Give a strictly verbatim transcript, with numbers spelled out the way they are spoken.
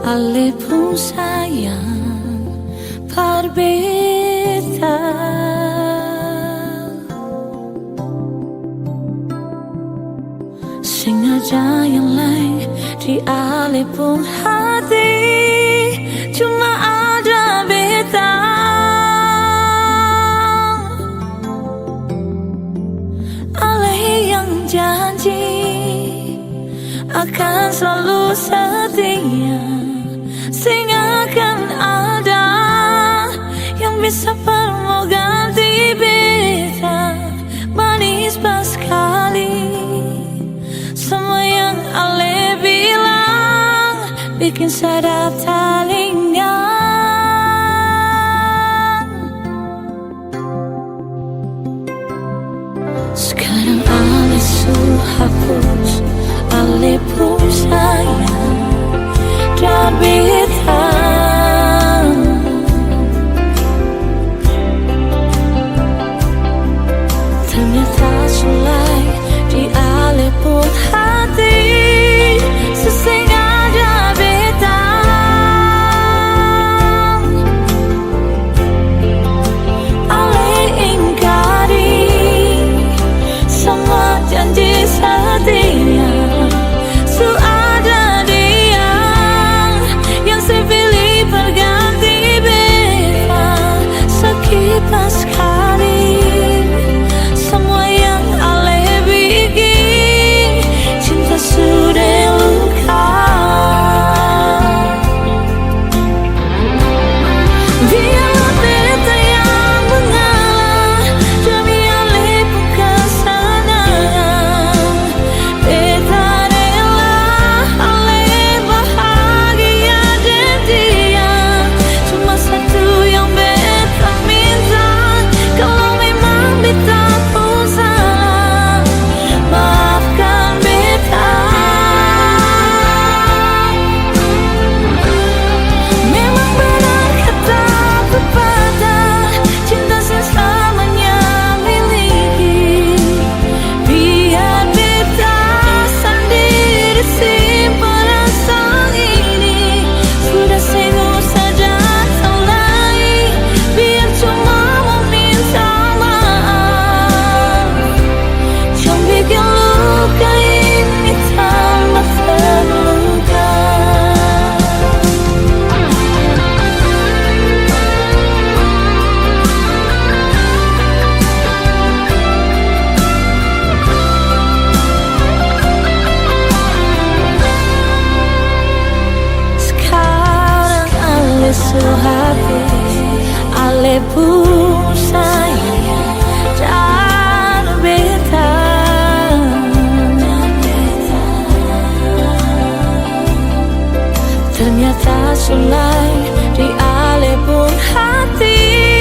Ale pung sayang par beta. Seng ada yang lain di ale pung hati, cuma ada beta. Ale yang janji akan selalu setia, seng akan ada yang bisa par mo ganti beta. Manis paskali, samua yang ale bilang biking sadap talinga. Skarang ale su hapus ale pung sayang dari beta. Ternyata su lai di ale pung hati, su seng ada beta. Ale ingkari samua janji setia, su ada dia yang se pilih par ganti beta. Saki paskali, samua yang ale biking, cinta su de luka. Biarlah beta yang mengalah demi ale pung kesenangan. Beta rela ale bahagia deng dia. Cuma satu yang beta minta, kalo memang beta pung salah, maafkan beta. Memang benar kata pepatah, cinta seng selamanya miliki. Biar beta sandiri simpan rasa ini, sudah seng usah datang lai. Biar cuma mo minta maaf, jang biking luka ini tambah terluka. Skarang ale su habis ale pung sayang dari beta. Ternyata su lai di ale pung hati.